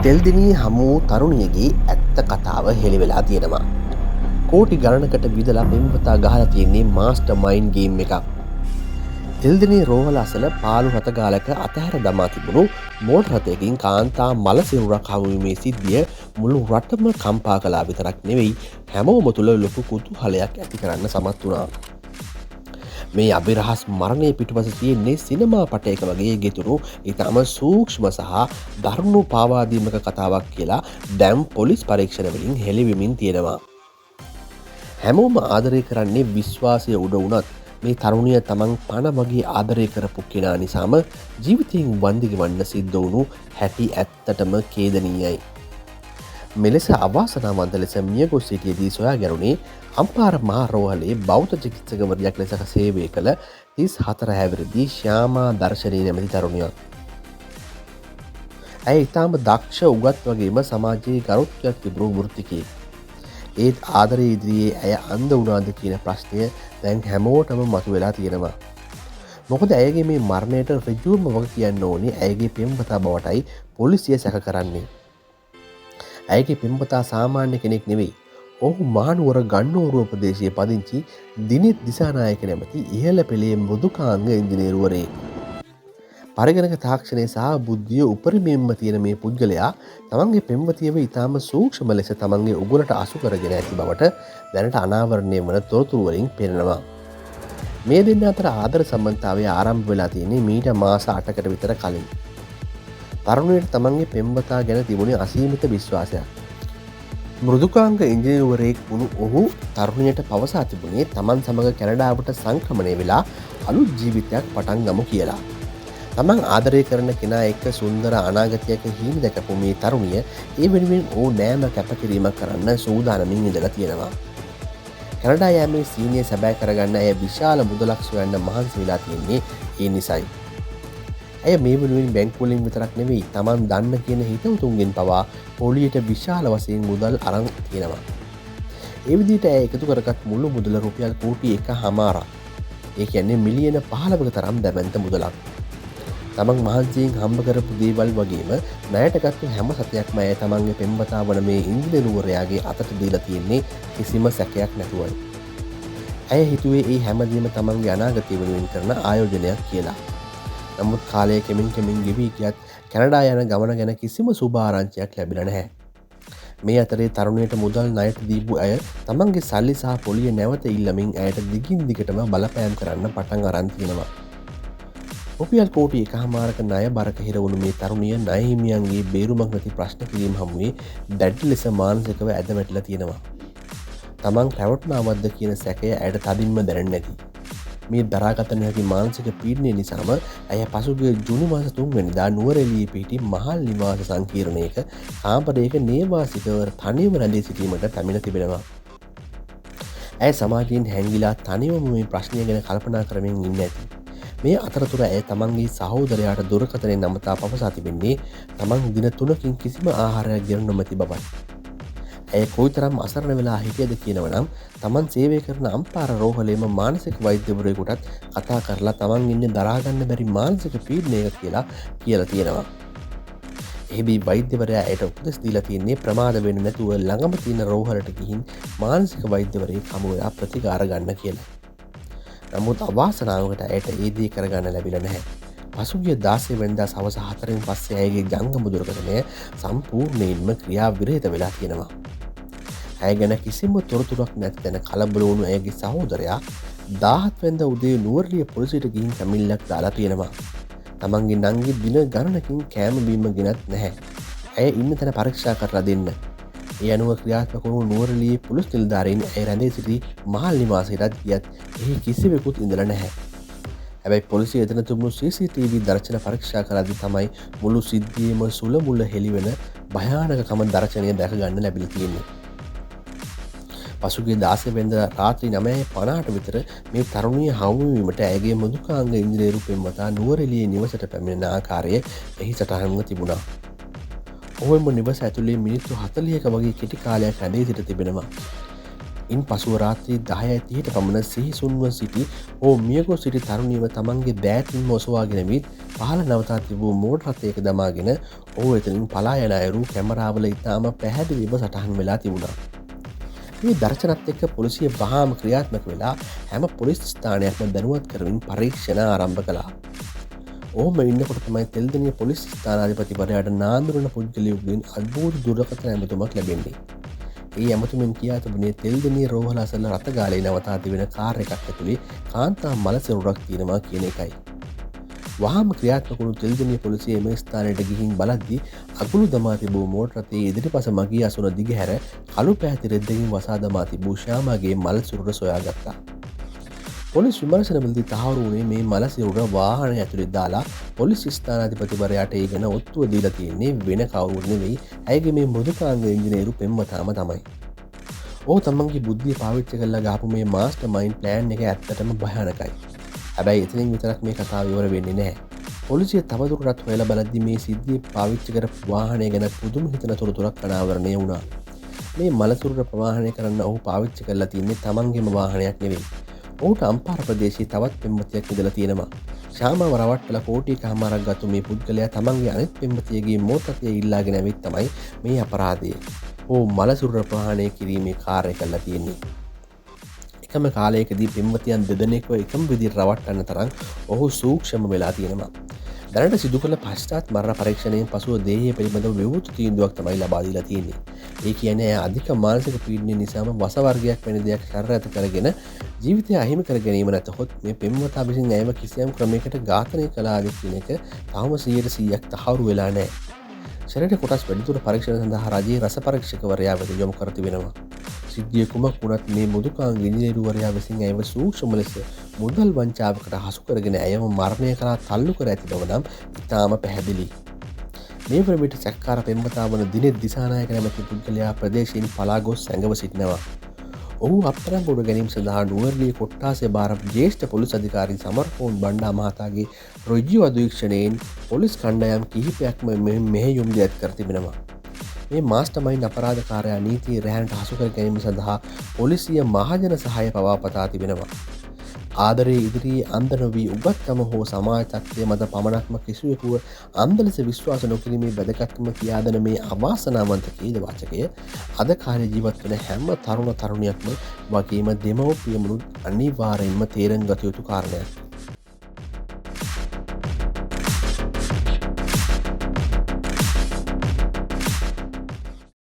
තෙල්දිනියේ හමු වූ තරුණියගේ ඇත්ත කතාව හෙළි වෙලා තියෙනවා. කෝටි ගණනකට විදලා පෙම්වතා ගහලා තියෙන්නේ මාස්ටර් මයින්ඩ් ගේම් එකක්. තෙල්දිනියේ රෝහල අසල පාළු රථගාලක අතහැර දමා තිබුණු මෝටර් රථයකින් කාන්තා මල සිරුරක් හමුවීමේ සිද්ධිය මුළු රටම කම්පා කළා විතරක් නෙවෙයි, හැමෝම තුළ ලොකු කුතුහලයක් ඇති කරන්න සමත් වුණා. මේ අභිරහස් මරණය පිටුපස තියෙන්නේ සිනමා පටයක වගේ ගෙතුණු ඉතාම සූක්ෂම සහ දරුණු පාවාදීමක කතාවක් කියලා දැන් පොලිස් පරීක්ෂණ වලින් හෙළිවෙමින් තියෙනවා. හැමෝම ආදරය කරන්නේ විශ්වාසය උඩ වුණත් මේ තරුණිය තමන් පණ වගේ ආදරය කරපු කෙනා නිසාම ජීවිතයෙන් වන්දි ගෙවන්න සිද්ධ වුණු හැටි ඇත්තටම ඛේදනීයයි. මෙලෙස අවාසනාවන්ත ලෙස මියගොස් සිටියේදී සොයා ගැනුණේ අම්පාර මහා රෝහලේ බෞද්ධ චිකිත්සකවරියක් ලෙස සේවය කළ 34 හැවිරිදි ශ්‍යාමා දර්ශනී නැමැති තරුණියක්. ඇය ඉතාම දක්ෂ, උගත් වගේම සමාජයේ ගරුත්වයක් තිබුණු වෘත්තිකයෙක්. ඒත් ආදරය ඉදිරියේ ඇය අන්ධ වුණාද කියන ප්‍රශ්නය දැන් හැමෝටම මතුවෙලා තියෙනවා. මොකද ඇයගේ මේ මරණයට ඍජුවම වග කියන්න ඕනේ ඇයගේ පෙම්වතා බවටයි පොලිසිය සැක කරන්නේ. ඇයගේ පෙම්වතා සාමාන්‍ය කෙනෙක් නෙවෙයි. ඔහු මහනුවර ගන්නෝරුව ප්‍රදේශයේ පදිංචි දිනිත් දිසානායක නැමැති ඉහළ පෙළේ මෘදුකාංග ඉංජිනේරුවරයෙක්. පරිගණක තාක්ෂණය සහ බුද්ධිය උපරිමයෙන්ම තියෙන මේ පුද්ගලයා තමන්ගේ පෙම්වතියව ඉතාම සූක්ෂම ලෙස තමන්ගේ උගුරට අසු කරගෙන ඇති බවට දැනට අනාවරණය වන තොරතුරු වලින් පෙනෙනවා. මේ දෙන්න අතර ආදර සම්බන්ධතාවය ආරම්භ වෙලා තියෙන්නේ මීට මාස 8කට විතර කලින්. තරුණියට තමන්ගේ පෙම්වතා ගැන තිබුණේ අසීමිත විශ්වාසයක්. මෘදුකාංග ඉංජිනේරුවරයෙක් වුණු ඔහු තරුණියට පවසා තිබුණේ තමන් සමග කැනඩාවට සංක්‍රමණය වෙලා අලුත් ජීවිතයක් පටන් ගමු කියලා. තමන් ආදරය කරන කෙනා එක්ක සුන්දර අනාගතයක හීන දැකපු මේ තරුණිය ඒ වෙනුවෙන් ඕනෑම කැපකිරීමක් කරන්න සූදානමින් ඉඳලා තියෙනවා. කැනඩා යෑමේ සීනිය සැබෑ කරගන්න ඇය විශාල මුදලක් සොයන්න මහන්සි වෙලා තියෙන්නේ ඒ නිසයි. ඇය මේ වෙනුවෙන් බැංකු වලින් විතරක් නෙවෙයි, තමන් දන්න කියන හිතවතුන්ගෙන් පවා පොලියට විශාල වශයෙන් මුදල් අරන් තියෙනවා. ඒ විදිහට ඇය එකතු කරගත් මුළු මුදල රුපියල් කෝටි එකහමාරක්. ඒ කියන්නේ මිලියන 15ක තරම් දැවැන්ත මුදලක්. තමන් මහන්සියෙන් හම්බ කරපු දේවල් වගේම ණයට ගත්තු හැම සතයක්ම ඇය තමන්ගේ පෙම්වතා වන මේ ඉංජිනේරුවරයාගේ අතට දීලා තියෙන්නේ කිසිම සැකයක් නැතුවයි. ඇය හිතුවේ ඒ හැමදේම තමන්ගේ අනාගතය වෙනුවෙන් කරන ආයෝජනයක් කියලා. නමුත් කාලය කෙමින් කෙමින් ගෙවී ගියත් කැනඩා යන ගමන ගැන කිසිම සුභ ආරංචියක් ලැබිලා නැහැ. මේ අතරේ තරුණියට මුදල් ණයට දීපු ඇය තමන්ගේ සල්ලි සහ පොලිය නැවත ඉල්ලමින් ඇයට දිගින් දිගටම බලපෑම් කරන්න පටන් අරන් තියෙනවා. රුපියල් කෝටි එකහමාරක ණය බරක හිර වුණු මේ තරුණිය ණය හිමියන්ගේ බේරුමක් නැති ප්‍රශ්න කිරීම හමුවේ දැඩි ලෙස මානසිකව ඇද වැටිලා තියෙනවා. තමන් රැවටුණාවද්ද කියන සැකය ඇයට තදින්ම දැනෙන්නේ නැති. මේ දරාගත නොහැකි මානසික පීඩනය නිසාම ඇය පසුගිය ජුනි මාස 3 වෙනිදා නුවරඑළියේ පිහිටි මහල් නිවාස සංකීර්ණයක කාමරයක නේවාසිකව තනියම රැඳී සිටීමට පැමිණ තිබෙනවා. ඇය සමාජයෙන් හැංගිලා තනියම මේ ප්‍රශ්නය ගැන කල්පනා කරමින් ඉන්න ඇති. මේ අතරතුර ඇය තමන්ගේ සහෝදරයාට දුරකථනයෙන් අමතා පවසා තිබෙන්නේ තමන් දින 3කින් කිසිම ආහාරයක් ගෙන නොමැති බවයි. ඇය කොයිතරම් අසරණ වෙලා හිටියද කියනව නම් තමන් සේවය කරන අම්පාර රෝහලේම මානසික වෛද්‍යවරයෙකුටත් කතා කරලා තමන් ඉන්නේ දරාගන්න බැරි මානසික පීඩනයක කියලා තියෙනවා. එහිදී වෛද්‍යවරයා ඇයට උපදෙස් දීලා තියෙන්නේ ප්‍රමාද වෙන්නේ නැතුව ළඟම තියෙන රෝහලට ගිහින් මානසික වෛද්‍යවරයෙක් හමු වෙලා ප්‍රතිකාර ගන්න කියලා. නමුත් අවාසනාවකට ඇයට ඒ දේ කරගන්න ලැබිලා නැහැ. පසුගිය 16 වෙනිදා සවස 4න් පස්සේ ඇයගේ ජංගම දුරකථනය සම්පූර්ණයෙන්ම ක්‍රියා විරහිත වෙලා තියෙනවා. ඇය ගැන කිසිම තොරතුරක් නැති තැන කලබල වුණු ඇයගේ සහෝදරයා 17 වෙනිදා උදේ නුවරඑළිය පොලිසියට ගිහින් පැමිණිල්ලක් දාලා තියෙනවා. තමන්ගේ නංගි දින ගණනකින් කෑම බීම ගෙනත් නැහැ. ඇය ඉන්න තැන පරීක්ෂා කරලා දෙන්න. ඒ අනුව ක්‍රියාත්මක වුණු නුවරඑළියේ පොලිස් නිලධාරීන් ඇය රැඳී සිටි මහල් නිවාසයටත් ගියත් එහි කිසිවෙකුත් ඉඳලා නැහැ. හැබැයි පොලිසිය එතන තිබුණු CCTV දර්ශන පරීක්ෂා කරද්දී තමයි මුළු සිද්ධියේම සුළමුළ හෙළිවන භයානකකම දර්ශනය දැක ගන්න ලැබිලා තියෙන්නේ. පසුගිය 16 වෙනිදා රාත්‍රී 9:50ට විතර මේ තරුණිය හමුවීමට ඇයගේ මෘදුකාංග ඉංජිනේරු පෙම්වතා නුවරඑළියේ නිවසට පැමිණෙන ආකාරය එහි සටහන්ව තිබුණා. ඔහු එම නිවස ඇතුලේ මිනිත්තු 40ක වගේ කෙටි කාලයක් රැඳී සිට තිබෙනවා. ඉන් පසුව රාත්‍රී 10:30ට පමණ සිහිසුන්ව සිටි හෝ මියගොස් සිටි තරුණියව තමන්ගේ දෑතින්ම ඔසවාගෙන විත් පහළ නවතා තිබූ මෝටර් රථයක දමාගෙන ඔහු එතනින් පලා යන අයුරු කැමරාවල ඉතාම පැහැදිලිව සටහන් වෙලා තිබුණා. මේ දර්ශනත් එක්ක පොලිසිය වහාම ක්‍රියාත්මක වෙලා හැම පොලිස් ස්ථානයක්ම දැනුවත් කරමින් පරීක්ෂණ ආරම්භ කළා. ඔහොම ඉන්නකොට තමයි තෙල්දෙනිය පොලිස් ස්ථානාධිපතිවරයාට නාඳුනන පුද්ගලයෙකුගෙන් අద్භූත දුරකථන ඇමතුමක් ලැබෙන්නේ. ඒ ඇමතුමෙන් කියා තිබුණේ තෙල්දෙනිය රෝහල අසල රථගාලේ නවතා තිබෙන කාර් එකක් ඇතුලේ කාන්තා මල සිරුරක් තියෙනවා කියන එකයි. වහාම ක්‍රියාත්මක වුණු තෙල්දෙනිය පොලිසිය එම ස්ථානයට ගිහින් බලද්දී අගුළු දමා තිබූ මෝටර් රථයේ ඉදිරිපස මගී අසුන දිගහැර කළු පැහැති රෙද්දකින් වසා දමා තිබූ ශ්‍යාමාගේ මල සිරුර සොයාගත්තා. පොලිස් විමර්ශනවලදී තහවුරු වුණේ මේ මල සිරුර වාහනය ඇතුලේ දාලා පොලිස් ස්ථානාධිපතිවරයාට ඒ ගැන ඔත්තුව දීලා තියෙන්නේ වෙන කවුරුත් නෙවෙයි, ඇයගේ මේ මෘදුකාංග ඉංජිනේරු පෙම්වතාම තමයි. ඔහු තමන්ගේ බුද්ධිය පාවිච්චි කරලා ගහපු මේ මාස්ටර් මයින්ඩ් ප්ලෑන් එක ඇත්තටම භයානකයි. හැබැයි එතනින් විතරක් මේ කතාව ඉවර වෙන්නේ නැහැ. පොලිසිය තවදුරටත් හොයලා බලද්දී මේ සිද්ධිය පාවිච්චි කරපු වාහනය ගැන පුදුම හිතන තොරතුරක් අනාවරණය වුණා. මේ මල සිරුර ප්‍රවාහනය කරන්න ඔහු පාවිච්චි කරලා තින්නේ තමන්ගේම වාහනයක් නෙවෙයි. ඔහුට අම්පාර ප්‍රදේශයේ තවත් පෙම්වතියක් ඉඳලා තියෙනවා. ශාමාව රවට්ටලා කෝටි එකහමාරක් ගත්තු මේ පුද්ගලයා තමන්ගේ අනිත් පෙම්වතියගේ මෝටර් රථය ඉල්ලාගෙන ඇවිත් තමයි මේ අපරාධය හෝ මල සිරුර ප්‍රහාණය කිරීමේ කාර්යය කරලා තියෙන්නේ. එකම කාලයකදී පෙම්වතියන් දෙදෙනෙක්ව එකම විදිහට රවට්ටන්න තරම් ඔහු සූක්ෂම වෙලා තියෙනවා. දැනට සිදු කළ පශ්චාත් මරණ පරීක්ෂණයෙන් පසුව දේහය පිළිබඳව විවෘත තීන්දුවක් තමයි ලබා දීලා තියෙන්නේ. ඒ කියන්නේ ඇය අධික මානසික පීඩනය නිසාම වස වර්ගයක් වැනි දෙයක් ශරීරගත කරගෙන ජීවිතය අහිමි කර ගැනීම නැතහොත් මේ පෙම්වතා විසින් ඇයව කිසියම් ක්‍රමයකට ඝාතනය කළාද කියන එක තවම 100% තහවුරු වෙලා නැහැ. ශරීර කොටස් වැඩිදුර පරීක්ෂණ සඳහා රජයේ රස පරීක්ෂකවරයා වෙත යොමු කර තිබෙනවා. සිද්ධිය කුමක් වුණත් මේ මෘදුකාංග ඉංජිනේරුවරයා විසින් ඇයව සූක්ෂම ලෙස මුදල් වංචාවකට හසු කරගෙන ඇයව මරණය කරා තල්ලු කර ඇති බව නම් ඉතාම පැහැදිලි. මේ වන විට සැකකාර පෙම්වතා වන දිනෙත් දිසානායක නැමැති පුද්ගලයා ප්‍රදේශයෙන් පලා ගොස් සැඟව සිටිනවා. ඔහු අත්අඩංගුවට ගැනීම සඳහා නුවරඑළිය කොට්ටාසය භාර ජ්‍යෙෂ්ඨ පොලිස් අධිකාරී සමරකෝන් බණ්ඩා මහතාගේ ඍජු අධීක්ෂණයෙන් පොලිස් කණ්ඩායම් කිහිපයක්ම මෙහෙයුම් දියත් කර තිබෙනවා. මේ මාස්ටර්මයින්ඩ් අපරාධකාරයා නීතියේ රැහැනට හසු කර ගැනීම සඳහා පොලිසිය මහජන සහාය පවා පතා තිබෙනවා. ආදරයේ ඉදිරියේ අන්ධ නොවී උගත්කම හෝ සමාජ තත්ත්වය මත පමණක්ම කිසිවෙකුව අන්ධ ලෙස විශ්වාස නොකිරීමේ වැදගත්කම කියා දෙන මේ අවාසනාවන්ත ඛේදවාචකය අද කාලේ ජීවත් වන හැම තරුණ තරුණියක්ම වගේම දෙමව්පියමුණුත් අනිවාර්යෙන්ම තේරුම් ගත යුතු කාරණයක්.